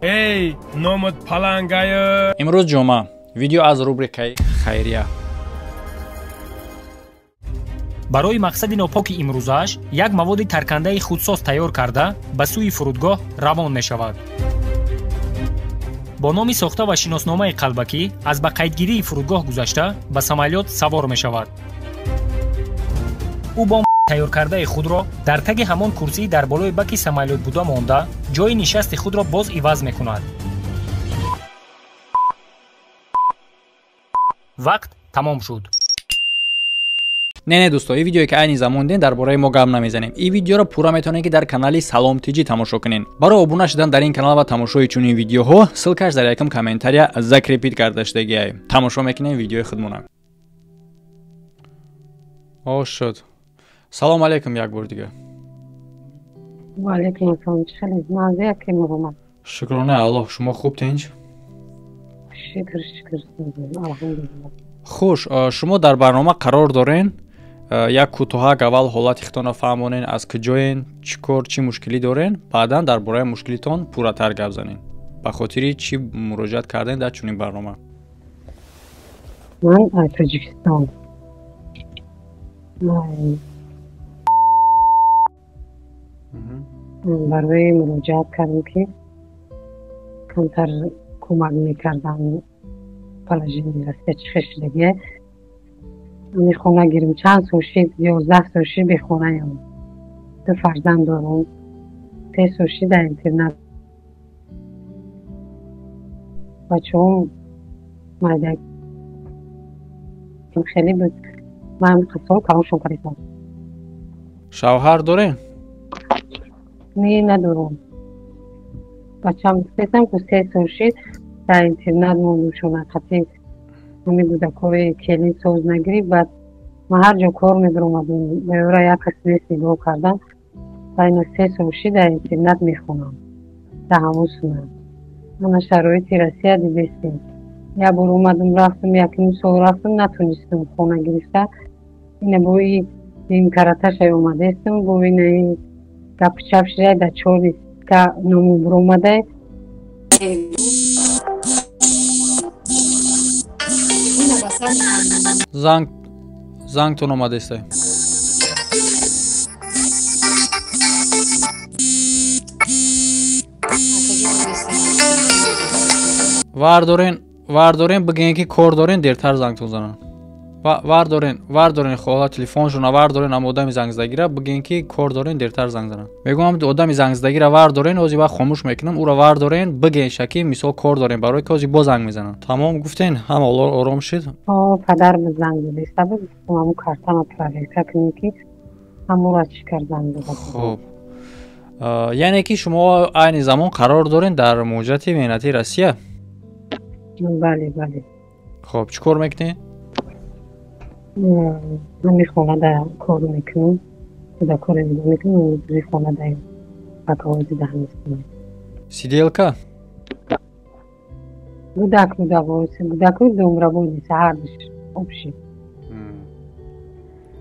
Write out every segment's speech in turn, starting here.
Эй, номат палангая. Имрӯз ҷумъа. Видео аз рубрикаи хайрия. Барои мақсади нопоки имрӯзааш як маводи таркандаи худсоз тайёр карда ба сӯи фурудгоҳ равон мешавад. Бо номи сохта ва шиносномаи қалбакӣ аз ба қайдгирии фурудгоҳ гузашта ба самолёт савор мешавад. Ӯ бо тайёр кардаи худро дар таги ҳамон курсии дар болои баки самолёт буда монда ҷои нишасти худро боз иваз мекунад. Вақт тамом шуд. Не, не, дӯсто, ин видеое ки айни замон дидем, дар бораи мо гап намезанем. Ин видеоро пурра метавонед, ки дар канали Салом Тҷ тамошо кунед. Барои обуна шудан дар ин канал ва тамошои чунин видеоҳо, ссылка ш дар якум комментария закрепить карда шудагиай. Тамошо мекунем видеои худмона. О, шуд. Салом алейкум як бор дига. Ва алейкум ассалом. Чӣ хеле мазза ки муҳаммад. Шукрона Аллоҳ, шумо хуб, тинч? Шукр, шукр. Алҳамдулиллаҳ. Хуш, шумо дар барнома қарор дорен. Як кӯтоҳак аввал ҳолати худтонро фаҳмонен, аз куҷоен, чӣ кор, чӣ мушкилӣ дорен, баъдан дар бораи мушкилитон пурратар гап занен. Ба хотири чӣ муроҷиат кардем дар чунин барнома? Ман аз Тоҷикистон. Барои муроҷиат кардем, ки камтар кӯмак мекардам. Положение Россия чӣ хел шудагие. Ами хона гирим, чанд сол шид, 11 сол шид бехонаям. Ду фарзанд дорам. 3 сол шид дар интернат. Бачаҳом майда хеле буд. Ман қасол калоншон кардам. Шавҳар дорем? Не, надорам. Бачам гуфтам, ки 3 сол шид дар интернат мондумшон, қати ҳами кӯдакҳои келин соз нагирифт. Баъд ман ҳар ҷо кор мебиромадам, ба ёра як кас нест нигоҳ кардан. Ба ина 3 сол шид дар интернат мехонам, дар ҳамон сунам. Ана шароити Россия дидестем. Як бор омадам, рафтам, якним сол рафтам, натонистам хона гирифта. Ина бо ин караташай омадестам, бо ина гапи чап шидай дар чор ка ному биромадай. Занг, зангтон омадестай. Вардорен, вардорен, бигӯен, ки кор дорен, дертар зангтон зананд. Вардорен, вардорен, хола телефоншона вардорен, ам одами зангзадагира бигӯен, ки кор дорен, дертар занг зананд. Мегӯям, одами зангзадагира вардорен, ҳозир вақт хомӯш мекунам, ӯро вардорен, бигӯен ша, ки мисол кор дорем, барои ки ҳозир боз занг мезананд. Тамом гуфтен, ҳама ором шид? Падар занг задиста буд, ҳамун картама проверка кунем, ки ҳамура чӣ кар занг зада. Хуб, яъне ки шумо айни замон қарор дорен дар муҳоҷирати меҳнатии Россия? Бале, бале. Хуб, чӣ кор мекунед? Ҳами хонада кор мекунам, кӯдакҳоро нигоҳ мекунам, рӯи хонада бакаози даҳамистонам. Сиделка? Гудак, гудаку, домработница, ҳардуш общий.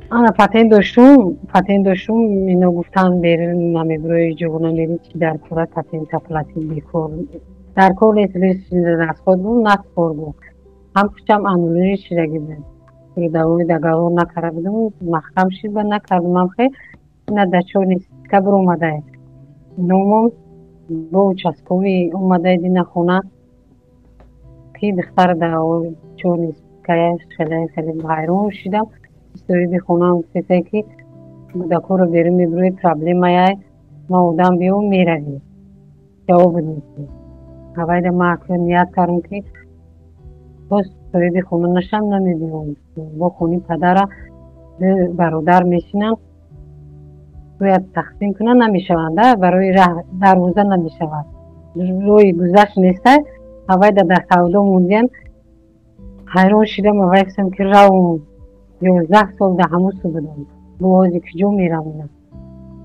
Ана патент доштум, патент доштум, ино гуфтан, берун намебирои, ҷо намери, чи дар кора патент оплатить бекор. Дар кор нест, расход буд, наспор буд. Ҳам пуштам аннулировать шидаги буд. Трудовой договор накарда будам, маҳкам шид, ба накардам хе. Ина дар чорный списка биромадай. Номом бо участковый омадай дина хона, ки духтар дар чорный списка я, хеле хеле ҳайрон шидам. Соҳиби хона гуфтесай, ки кӯдакҳоро берун мебирои, проблемаяй, ма одам биём, меравӣ. Ҷавоб нест. Авайда ман акнун ният кардам, ки боз соҳиби хона нашам, намебиём. Бо хони падара ду бародар мешинанд, бояд тақсим кунанд, намешаванд, барои дарвоза намешавад, роҳи гузашт нестай. Авайда дар савдо мондиян, ҳайрон шидам. Авай гуфтам, ки равм, 11 сол дар ҳамон су будам, бо ҳозир куҷо меравам?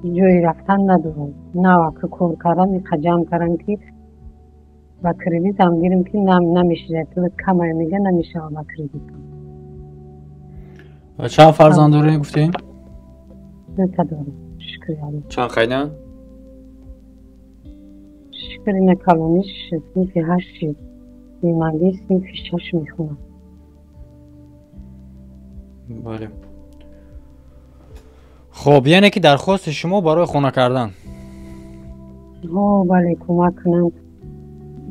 Ҷои рафтан надорам. Навака кор кардам, иқа ҷамъ кардам, ки ба кредитам гирем, ки намешавад, пулат камая, мега, намешавад ба кредитам. Чанд фарзанд дорем, гуфтем? Дута дорам, шукри Аллоҳ. Чанд қайдан? шукр, ина калониш синфи 8 шид, нимагӣ синфи 6 мехонад. Бале. Хоб, яъне ки дархости шумо барои хона кардан? Ҳо, бале, кӯмак кунам.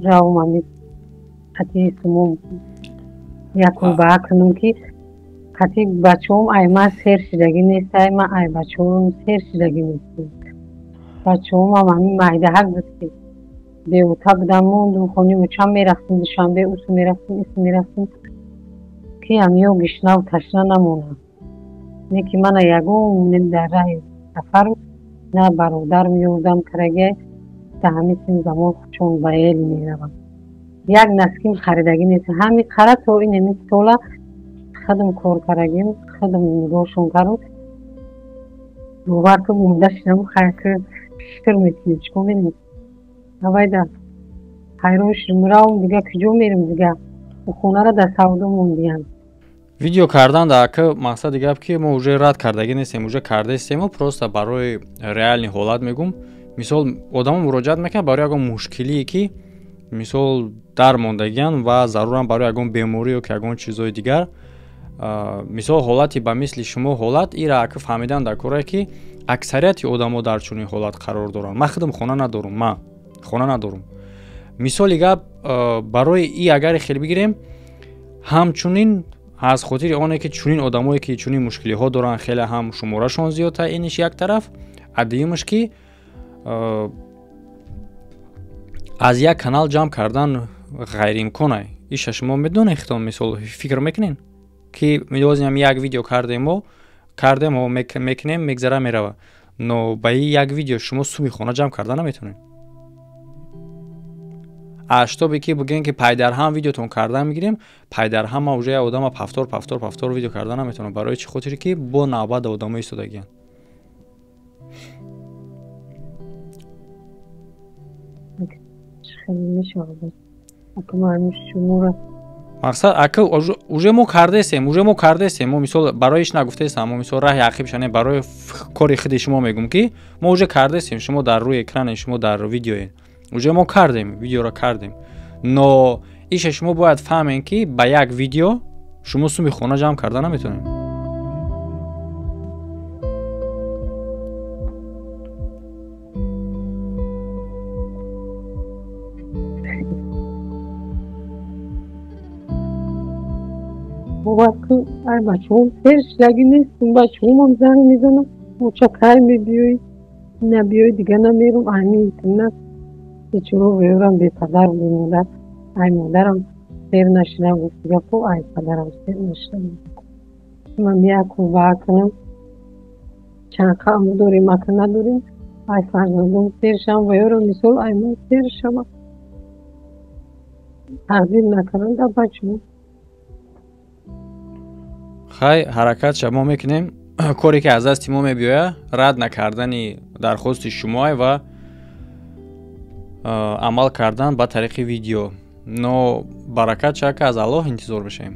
Равам ами қати сумом якун баа кунам, ки қати бачаҳом ай ман сер шидагӣ нест, ай ман ай бачаҳом сер шидагӣ нестем. Бачаҳомам ҳамин майдаҳак буд, ки беута будам, мондум хони учам, мерафтем Душанбе, усу мерафтем, ису мерафтем, ки ҳамиё гишнаву ташна намонам. Не ки мана ягон дар раҳи сафар на бародар меёрдам карагиай, дар ҳамин син замон чун ба эл меравам. Як наским харидагӣ нест. Ҳами қара то ин ҳамин сола худам кор карагим, худам нигоҳшон кардам. Бовар кун, монда шидам, хайр, шукр мекунем, чикор мерем? Авайда ҳайрон шудам, равам дига куҷо мерем дига? Хонара дар савдо мондиям. Видео кардан дар ака мақсади гап ки мо уже рад кардагӣ нестем, уже кардаистему, просто барои реальный ҳолат мегум. Мисол, одамо муроҷиат мекунад барои ягон мушкилие, ки мисол дар мондагиан ва заруран барои ягон беморӣ ё ки ягон чизҳои дигар. Мисол, ҳолати ба мисли шумо ҳолат ира ака фаҳмидан дар корае, ки аксарияти одамо дар чунин ҳолат қарор доранд. Ман худам хона надорум, ман хона надорум. Мисоли гап, барои и агаре хел бигирем, ҳамчунин аз хотири оне ки чунин одамое ки чунин мушкилиҳо доранд, хеле ҳам шуморашон зиёдта, иниш як тараф, а дуюмаш ки аз як канал ҷамъ кардан ғайриимкон. Иша шумо медонед хитон, мисол фикр мекунед ки милозим як видео кардем, мо кардем, мо мекунем, мегзара, мерава, но ба и як видео шумо суми хона ҷамъ карда наметавонед. А штобе ки бигӯем ки пайдарҳам видеотон карда мегирем, пайдарҳам ма уже як одама пафтор, пафтор, пафтор видео карда наметавонам. Барои чӣ хотире ки бо навбат одамо истодагиянд. Мақсад ака уже мо кардаестем, уже мо кардаестем. Мо мисол барои иш нагуфтаестам, мо мисол раҳи ақибша не, барои кори худи шумо мегӯм, ки мо уже кардаестем. Шумо дар рӯи экране, шумо дар видеое, уже мо кардем, видеоро кардем, но иша шумо бояд фаҳмем, ки ба як видео шумо суми хона ҷамъ карда наметавонед. Бовар кун, ай бачаҳом сер шидагӣ нестум. Бачаҳомам занг мезанам: «Оча, кай мебиёӣ? Набиёӣ, дига намерум». Ами на бечоро веёрам, бепадару бемодар. Ай модарам сер нашидам, гуфти гапо, ай падарам сер нашидам. Ман як кӯбаа кунам, чанд қавм дорем, ака надорем, ай фарзандом сер шавам, веёрам мисол ай ман сер шавам. Тақдир накардам дар бачаҳом. Хай, ҳаракатша мо мекунем. Коре ки аз дасти мо мебиёяд, рад накардани дархости шумоа ва амал кардан ба тариқи видео, но баракат шака аз Аллоҳ интизор бошем.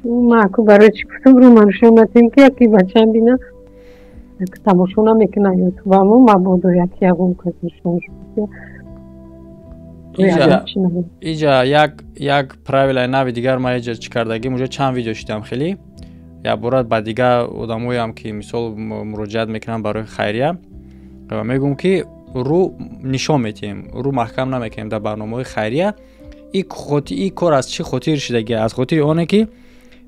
Ма аку барои чӣ гуфтам, рӯ маншон натем, ки яки бачаам бина, тамошо намекуна ютубамо, мабодо яки ягон кас нишон. Иҷа як правилаи нави дигар ма иҷа чӣ кардагим, уже чанд видео шидам, хеле як бора ба дигар одамоям ки мисол муроҷиат мекунанд барои хайрия, мегӯм ки рӯ нишон метиҳем, рӯ маҳкам намекунем дар барномаҳои хайрия. И кор аз чӣ хотир шидаги? Аз хотири оне ки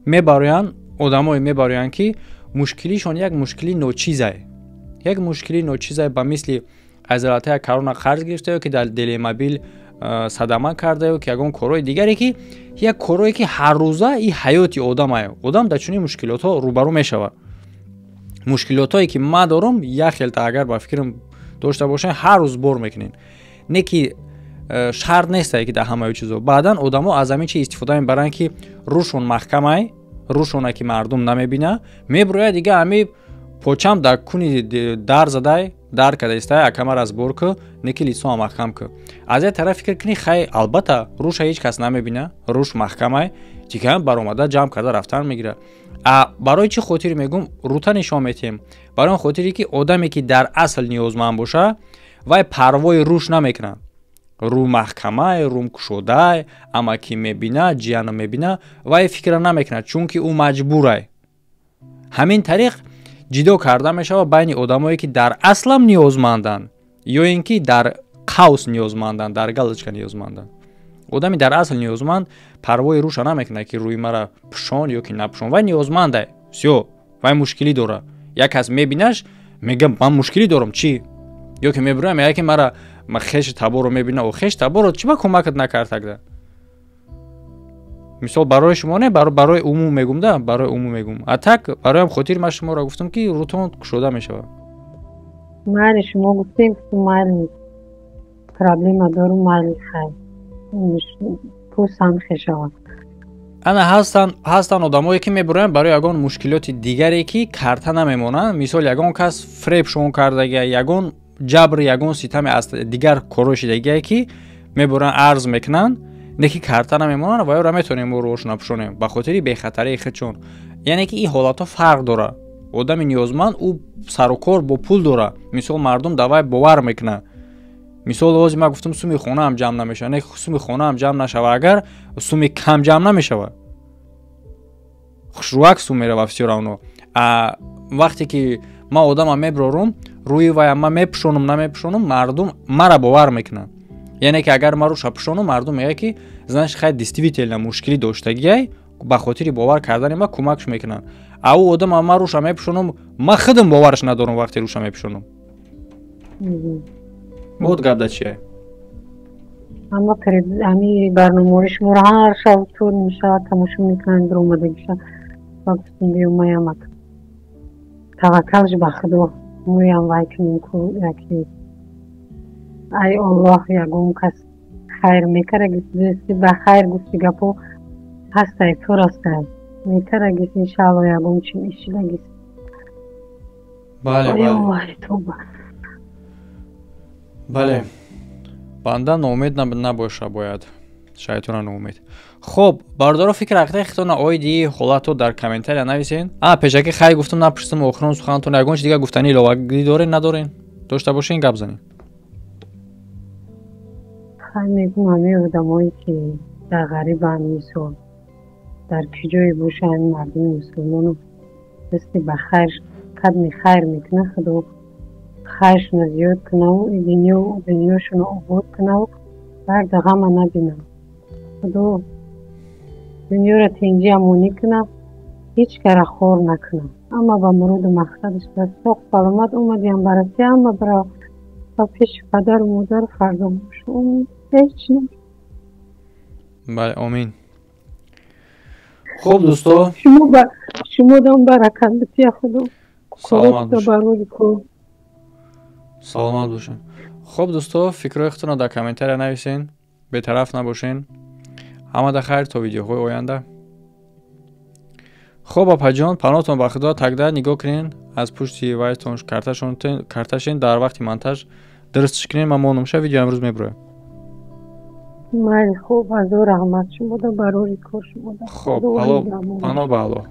мебароянд одамое, мебароянд ки мушкилишон як мушкили ночизае, як мушкили ночизае, ба мисли аз залатая корона қарз гирифта ё ки дар делемобил садама карда ё ки ягон корҳои дигаре, ки як корҳое ки ҳаррӯза и ҳаёти одамае. Одам дар чунин мушкилотҳо рӯбарӯ мешавад. Мушкилотҳое ки ман дорам, як хелта агар ба фикрам дошта бошем, ҳар рӯз бор мекунем, не ки шарт нестае ки дар ҳамаи чизо. Баъдан одамо аз ҳамин чи истифода мебаранд, ки рӯшон маҳкамай, рӯшона ки мардум намебина, мебирояд дига ҳами почам дар куни дар задай, дар када истай, акамар аз бор ку, не ки лицоам маҳкам ку. Аз як тараф фикр кунӣ, хай, албатта рӯша ҳеҷ кас намебина, рӯш маҳкамай, дигар баромада ҷамъ карда рафтан мегирад. А барои чӣ хотир мегӯм рута нишон метиҳем? Барои он хотире ки одаме ки дар асл ниёзманд боша, Вай парвои рӯш намекунад. Рӯ маҳкамай, рӯм кушодай, амаки мебина, ҷияна мебина, вай фикра намекунад, чунки ӯ маҷбурай. Ҳамин тариқ ҷидо карда мешавад байни одамое, ки дар аслам ниёзманданд ё ин ки дар қавс ниёзманданд, дар галочка ниёзманданд. Одами дар асл ниёзманд парвои рӯша намекунад, ки рӯи мара пӯшон ё ки напӯшон. Вай ниёзмандай, всё, вай мушкилӣ дорад. Як кас мебинаш, мега: «Ман мушкилӣ дорам, чӣ?» Ё ки мебироям, мега, ки мара хеши таборо мебина, о хеш таборо чӣ ба кӯмакат накард тогда? Мисол, барои шумо не, барои умум мегум да, барои умум мегум. А так бароям хотир ман шуморо гуфтам, ки рӯтон кушода мешавад. Майли, шумо гуфтем, майли, проблема дорум, майли, хай, пӯстам хешавад. Ана ҳастанд одамое, ки мебуроянд барои ягон мушкилоти дигаре, ки карта намемонанд. Мисол, ягон кас фребшон кардагия, ягон ҷабр, ягон ситаме аз дигар корҳои шидагие, ки мебуранд, арз мекунанд, не ки карта намемонанд ва ёра метавонем мо рӯҳошона пӯшонем ба хотири бехатарии худшон. Яъне ки ин ҳолатҳо фарқ дорад. Одами ниёзманд, ӯ сарукор бо пул дорад. Мисол, мардум давай бовар мекунад. Мисол, ози ман гуфтам, суми хонаам ҷамъ намешавад. Не, суми хонаам ҷамъ нашава, агар суми кам ҷамъ намешавад, хушрӯак сум мерава всё равно. А вақте ки ман одама меброрум, рӯи вая ман мепӯшонам, намепӯшонам, мардум мара бовар мекунад. Яъне ки агар ман рӯша пӯшонам, мардум мегӯяд, ки значит, хай, действительно мушкилӣ доштагиай, ба хотири бовар кардани ма кӯмакш мекунанд. А ӯ одама ман рӯша мепӯшонам, ман худам бовараш надорам вақте рӯша мепӯшонам. Вот гап да чия. Ама ҳами барномаҳои шуморо ҳар шаб ту нимшаб тамошо мекунам, биромадагиша ва гуфтем, биёмаямак, таваккалш ба Худо, моям вай кунем ку, яки ай Аллоҳ, ягон кас хайр мекарагис, ба хайр гуфти, гапо ҳастай, пур астай, мекарагис, иншаалло, ягон чи мешидагис. Бале, бале, банда ноумед набоша, бояд шайтона ноумед. Хоб, бародаро, фикр ақидаи худтона оиди ҳолатро дар комментария нависен. А пешакӣ хай гуфтам, напурсам, охирон сухантон, ягон чи дигар гуфтани иловагӣ дорен, надорен? Дошта бошен, гап занед. Хай, мегум, ҳамаи одамое, ки дар ғарибанд, мисол, дар куҷое бошанд, мардуми мусулмону дасти ба хайр, қадми хайр мекунад, Худо хайршуно зиёд кунаву дунёшуно обод кунаву дарду ғама набинам. Худо дунёро тинҷӣ амонӣ кунад, ҳеҷ кара хор накунад, ҳама ба муроду мақсадаш ба соқ саломат омадиам ба Россия, ҳама бира ба пеши падару модару фарзандошон, ҳеҷ. Бале, омин. Хуб, дӯсто. Шумо дам баракат бития, Худо. Саломат бошед. Барои кор. Саломат бошед. Хуб, дӯсто, фикрҳои худтонро дар комментария нависен, бетараф набошен. Ҳамада хайр, то видеоҳои оянда. Хуб, апаҷон, паноҳтон ба Худо. Тогда нигоҳ кунен, аз пушти вайтон карташен, дар вақти монтаж дурустш кунен, ман монумша, видео имрӯз мебироям. Майли, хуб, ҳазор раҳмат шумода, барори кор шумода. Хоб, паноҳ ба Аллоҳ.